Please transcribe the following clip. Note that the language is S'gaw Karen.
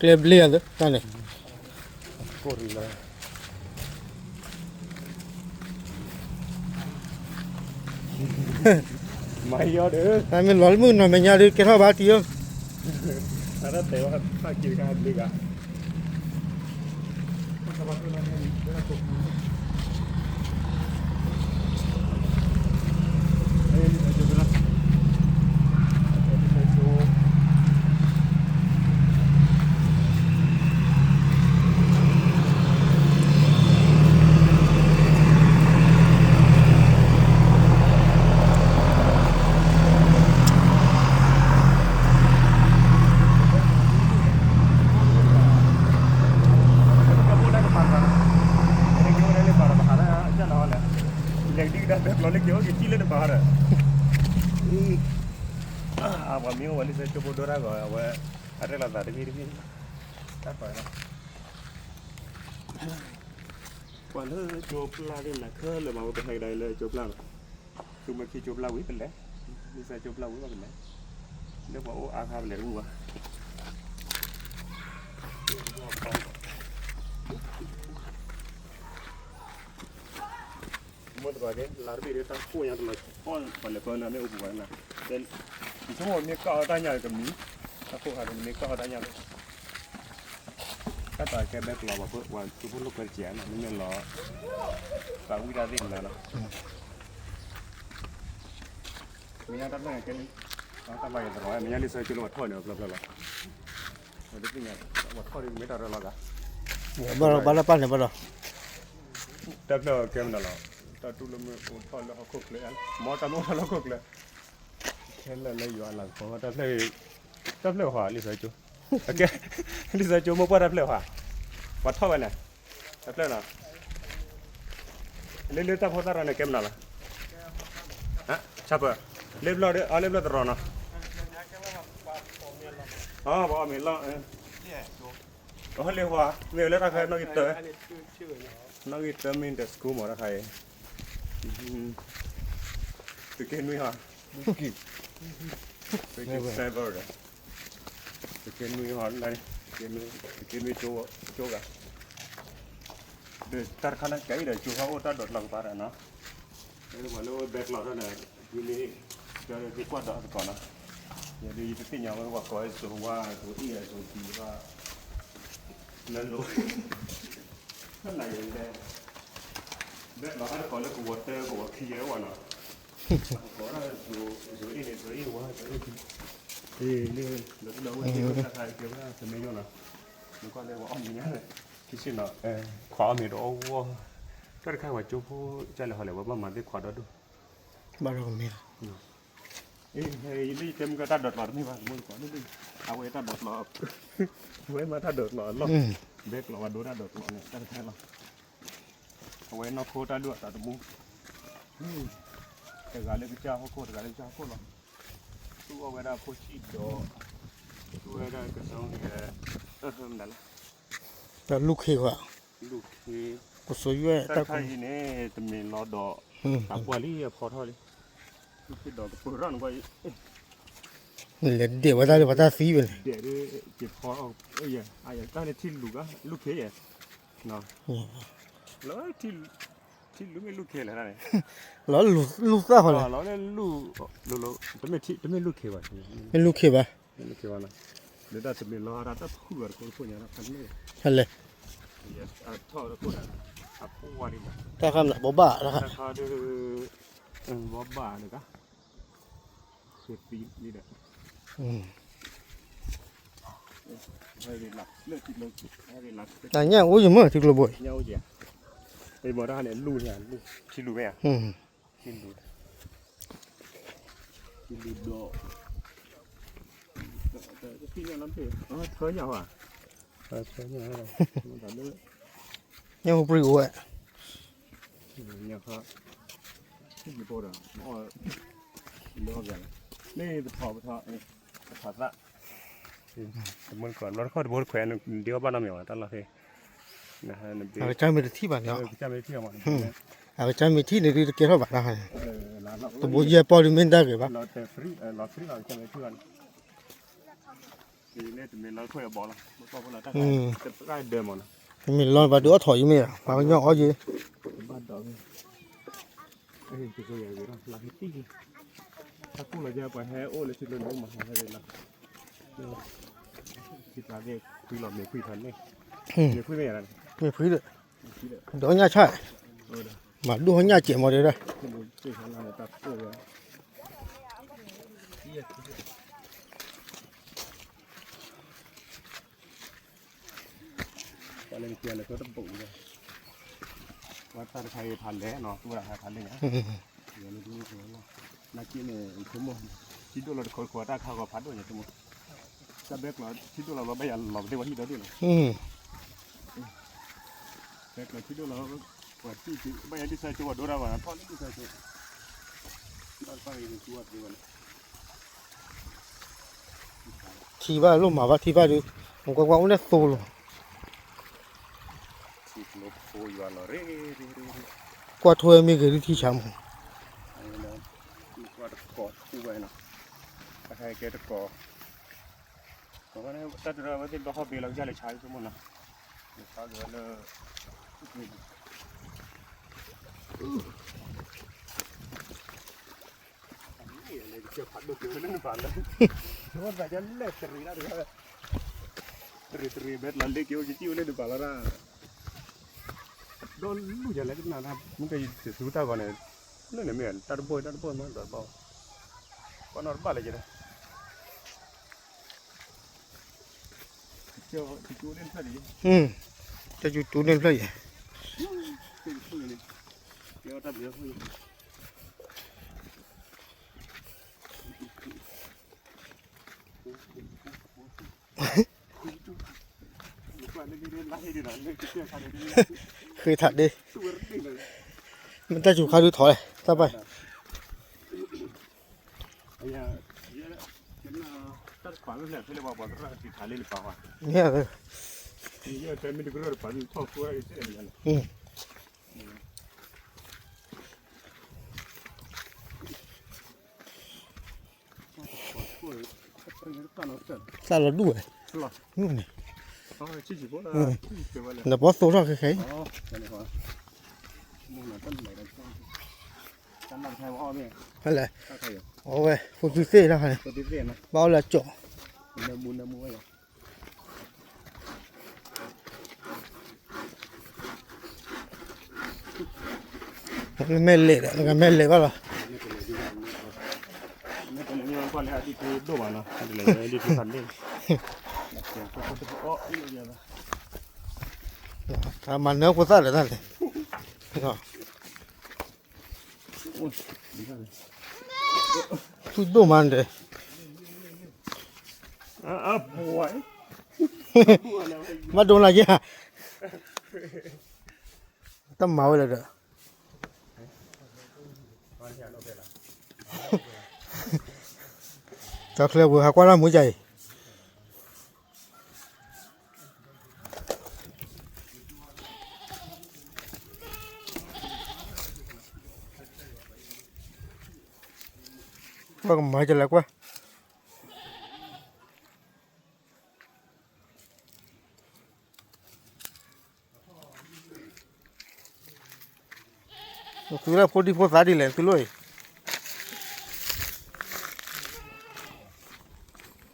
ကျဲဘျ့အသးန့ၣ် ကိၢ်ရံလၢ မၤယီဒီး တၢ်မ့ၢ်လီၤလၢမုၢ်နီၤမဲာ်ညါဒီး ကဲထီၣ်ဘၣ်တံၢ်ဧၢ တၢ်တဲဝဲဖးက့ၤတခါဘျ့ဂၤ လဲၤဒ်ကဒါဘဲကျီလၢက့ၤအိၣ်က့ၤစံၣ်လၢနဘၣ်ဒီး အပှၤမ့ၢ်အိၣ်ဝဲလံာ်စီဆှံကၠိဖိဒိတၢ်ဂီၤ အဝဲ အရဲၣ်လီၤသးတမံၤတမံၤ တၢ်ပာ်လီၤ ပှၤလၢကၠိပျၢ်သ့ၣ်နၤခဲလၢာ်မး ပဟဲကဒါလၢကၠိပျၢ်လီၤ သုမ့ၢ်ခံကၠိပျၢ်ဝံၤပလဲၤ လံာ်စီဆှံကၠိပျၢ်ဝံၤဘၣ်ပလဲၤ လၢပှၤအိၣ်အါခါပလဲၤတမုာ်ဘၣ် မ့ၢ်တပှၤကဲ လၢတဘ့ၣ်ဒီးတၢ်ခိၣ်ညါတလီၤ ပှၤလဲၤပၢနၤမ့ၢ်အိၣ်ပူၤဝဲနၤ ယဆိကမိၣ်မ့ၢ်ကၢ်အီၣ်တၢ်ညၣ်ကမံၤ တၢ်ခိၣ်ခါန့ၣ်မ့ၢ်ကၢ်အီၣ်တၢ်ညၣ်လီၤ တၢ်တၢ်ကဲဘဲကျီၤပှၤဖိ ပှၤကၠိဖိလိာ်ကွဲတစဲးနီၤ မ့မ့ၢ်လီၤ သးဝံၣ်တၢ်သ့ၣ်မနုၤနီၤ မ့ၢ်ညါတၢ်ဖျၢၣ်န့ၣ်ကဲ တၢ်ဘၣ်ယသရီ မ့ၢ်ညါလံာ်စီဆှံကၠိလၢပှၤထီၣ်န့ၣ် အဖျၢၣ်ဖျၢၣ်လီၤ ပှၤတသ့ၣ်ညါ ပှၤထီၣ်န့ၣ်မ့ၢ်တၢ်ရၢလီၤဂၤ ဘၣ်ဒီးဘၣ်လၢပၢ်န့ၣ်ဘၣ်ဒီး တၢ်ဖျၢၣ်ကဲမနုၤလီၤ တၢ်တူၢ်လိာ်မ့ၢ်အိၣ်ထီၣ်လၢဟီၣ်ခိၣ်ချၢ မ်တၢ်မ့ၢ်အိၣ်ထီၣ်လၢဟီၣ်ခိၣ်ချၢ ခဲလၢာ်လၢယွၤအလၤကပီၤ တၢ်ဖျၢၣ် တၢ်ဖျၢၣ်ဟီလံာ်စီဆှံကၠိ အကဲ လံာ်စီဆှံကၠိမိၢ်ပှၢ်တၢ်ဖျၢၣ်ဟီ ပှၤထီၣ်ဝဲန့ၣ် တၢ်ဖျၢၣ်နီၤ လၢလၢတၢ်ဖိတၢ်ရၢန့ၣ်ကဲမနုၤလီၤ ဆၣ်ပၢၢ် လၢဘျီဒီး အလၢဘျီတရီနီၤ အပှၤအီၣ်မ့ၤလီၤ အဟဲလၢဟီ မ့ၢ်လၢတၢ်ခဲနီၣ်ဂံၢ်တၢ နီၣ်ဂံၢ်တၢ မ့ၢ် the school မ့ၢ်တၢ်ခါအံၤ သုးက့နွံဟီ သုးက့စဲဘၢဒီး သုးက့နွံဟီ သုးက့နွံ သုးက့နွံကၠိဂၤ ဒီးတၢ်တခါန့ၣ် ကဲအံၤဒီးကၠိဟီအိၣ်တၢ်ဒိးကျီၤကပၤဒီးနီၤ ပှၤလၢအိၣ်ဘဲကျီၤထီၣ်န့ၣ် မ့ၢ် ကၠိန့ၣ် သုကွၢ်ဒီးသကိးနီၤ ယဒ်ယတသ့ၣ်ညါဝဲ ပှၤကိးဝဲစိၤဝါ စိၤအ့ၣ် စိၤပံၤ လၢလိၤ ဖဲနၤယလဲၤ ဘဲကျီၤဟဲတကိးလၢကဝီၤတၢ ကဝီၤခံယဲဝဲနီၤ ကိးဒၣ်စိၤအ့ၣ်န့ၣ် စိၤအ့ၣ်ဝါ စိၤအ့ၣ်ပံၤ အ့ၣ်လၢ လၢတၢ်ခါကဲဝဲဒၣ် တမ့ၢ်ယိၣ်နီၤ နကွၢ်လၢပှၤအီၣ်မ့ၤညါန့ၣ် ခံဆ့နီၤ ခွးအီၣ်မ့ၤတအိၣ်ဝဲ တၢ်တခါပှၤကၠိဖိကလဲၤဟီလဲၤ ပှၤဘၣ်မၤသ့ခွးဒီဒူၣ် ဘၣ်ဒီးမ့ၢ် လၢယတဲမုၢ်ကတၢ်ဒိးကျီၤတမ့ၢ်ဘၣ် တမ့ၢ်တကိး အဝဲတၢ်ဒိးကျီၤ အဝဲမ့ၢ်တၢ်ဒိးကျီၤအလီၢ် ဘဲကျီၤဝဲဒိတၢ်ဒိးကျီၤန့ၣ် တၢ်တခါလီၤ အဝဲနီၢ်ခိတၢ်ဒိၣ်အသးသမူ တဂၤလၢကစၢ်ဟီၣ်ခိၣ် တဂၤလၢကစၢ်ဟီၣ်ခိၣ်လီၤ သူၣ်အီၣ်ဝဲဒၣ်ဖိဆံးဒီး သူၣ်ဝဲဒၣ်ကစီၣ်န့ၣ် မနုၤလဲၣ် တၢ်လူၢ်ခ့ခွါ လူၢ်ခ့ ကစိယွဲၢ်တၢ်ခါအံၤန့ၣ် တမ့ၢ်လီၤဒီး အပှၢ်လံအဖီထီၣ်လံ လူၢ်ခ့ဒီးကပၢၤထီၣ်နကွၢ်အံၤ လဲၤဒဲးဝဲတၢ်လၢပှၤတၢ်သံဝဲန့ၣ် ဒဲးဒ်က့ၤဖီအီၣ် တၢ်န့ၣ်ထံလူၤကါ လူၢ်ခ့ယဲၢ် လၢ ထံလူၤမ့ၢ်လူၢ်ခ့လဲၣ်န့ၣ် လီၤလူၤသၣ်ဃီလဲၣ် လီၤလၢလူၤ တမ့ၢ်လူၢ်ခ့ဘၣ် မ့ၢ်လူၢ်ခ့ဘၣ် မ့ၢ်လူၢ်ခ့ဘၣ်နီၤ လၢတၢ်တမ့ၢ်လီၤတၢ်တဖုၣ်ဘၣ်တခိၣ်တခိၣ်ညါတၢ်ဖးန့ၣ် ဟဲလဲၣ် ထီၣ်တခိၣ်ဒီး အဖိဝါဒံးဘၣ် တၢ်ခါမနုၤဘိးဘၣ်တၢ်ခါ တၢ်ခါဒ် ဘိးဘၣ်တဂၤ သံလံဒီး တၢ်ညၣ်အိၣ်ယမ့ၢ်ထံကျိဘိ ညၣ်အိၣ်က့ၤ မ့ၢ်ဘၣ်တၢ်န့ၣ်လူၤညါလူၤ ထံလူၤမ့ၢ်ဧါ ထံလူၤ ထံလူၤဒီး ထံညၣ်လီၤမ့ၢ် ထၢညၣ်ဟီ ထၢညၣ်ဟီ ညၣ်ဟူပရံၤအိၣ်ဝဲ ညၣ်ခါ ထံယံၤပိဒီး မ့ၢ်ပထီၣ်ပထီၣ် ပထီၣ်သၣ် တမုၢ်တကိး ဘျီတခီၣ်တဘိတခွဲး ဒ့အီၣ်ဘၣ်နီတမံၤဘၣ် တၢ်လီၢ်ဖဲ အကစၢ်မ့ၢ်တထံၣ်ဘၣ်န့ၣ် အကစၢ်မ့ၢ်ထံၣ်န့ၣ် ဒ်တကဲထီၣ်ဘၣ်တၢ်ဟါန့ၣ် တဘိယဲၢ်ပီၢ်ဒ်မ့ၢ်တၢ်ဂ့ၤဘၣ် လီၤတရံးလီၤတရံးလီၤ အကစၢ်မ့ၢ်ထံၣ်ဘၣ်န့ၣ် တမ့ၢ်လီၤဘၣ်ဒုးအီၣ်ထီၣ်ယမ့ၢ်ဧါ, ပှၤကညီအီၣ်ယ့, မ့ၢ်ဖှံဒီး, ဒီးညၣ်ဆၣ်, မၤဒိၣ်ဟီညၣ်စဲးမီၤဒဲဒၣ် ပှၤလၢနကဲလၢကတဘိၣ်လီၤ, ပှၤတၢ်တခါအံၤဖးလဲၢ်နီၤ, သူဝဲဒၣ်ဖးလဲၢ်ညါ, နာ်က့န့ၣ် ဆိကမိၣ်, ထံဒိၣ်လီၤတခီတခီ တၢ်ခါဂီၤဖးဒိၣ်ညါဆိကမိၣ်, တၢ်ဘဲကျီးထံဒိၣ်လီၤဘၣ်ယၤလီၤပသ့ၣ်ဝဲဟံၣ်ဒီဒူၣ်လီၤ, ဘဲကျီးထံဒိၣ်လီၤ, ပှၤဘၣ်ယၤဒ်ဆၢဆိဝဲဒိၣ်တၢ်ဘၣ်နီၤ ထီၣ်လၢဒ်ဆၢဆိ ထံဘၣ်လိၣ်မၤဘၣ်ထံဘၣ်ဒုး, ကွၢ်ကွၢ်အိၣ်န့ၣ်သိလီၤ, ကွၢ်ထွဲမ့ၢ်ဂ့ၤဒုးထံဆးမး, တကိး, တၢ်တရၢဝဲသ့ၣ်ဘျီဟီၣ်ဘ့လီၤကစၢ်လၢဆါဆိကမိၣ်နီၤ, ဆါက့ၤဝဲလၢ တရံးတရံးဘဲလီၤလ့က့ၤအိၣ်ကစံၣ်အိၣ်လၢနပာ်လီၤရၣ်, ဒီးလူၢ်ယၤလဲၣ်ကနၣ်တၢ် မ့ၢ်ကယသူတၢ်ဂီၤန့ၣ်, လၢန့ၣ်မ့ၢ် တၢ်တဘိၣ်တၢ်တဘိၣ်မ့ၢ်ဒီးဘၣ်, ပှၤနီတဘၣ်လၢယဲဒၣ် တၢ်ကၠူတူန့ၢ်ဖျၢၣ်ယဲ, ဃ့ထးဒ့, မ့ၢ်တၢ်စူၤခါဒုးထီၣ်လဲၣ် တၢ်ဘၣ် မ့ၢ်ဧါ, သၣ်လီၤဒူၣ်ဝဲ, န့ၣ်, နဘီသိထီၣ်ခဲခဲအံၤ, ဖဲလဲၣ်, အဝဲ ဖိသုသ့ၣ်တခါန့ၣ်, ဘၣ်အီၣ်လၢအကၠီၣ် မဲာ်လဲၣ်ဒီး နကမဲာ်လဲၣ်ဘၣ်လီၤ. အမၤနၢၤဖိသၣ်ဒီးတၢ်လဲၣ်. သူၣ်ဒိၣ်မးန့ၣ်ဒီး ဘၣ်ဒိနၤယဲၢ်, တၢ်မၤဝဲလၢဒီး ကၠီချၢပှၤဟးကွၢ်တၢ်မူကၠၤအံၤ, ကွၢ်ကမၤကလဲၤကွၢ် သုလၢဖိဒံဖိသၣ်ဒ်လဲၣ် သုလိၣ်အံၤ,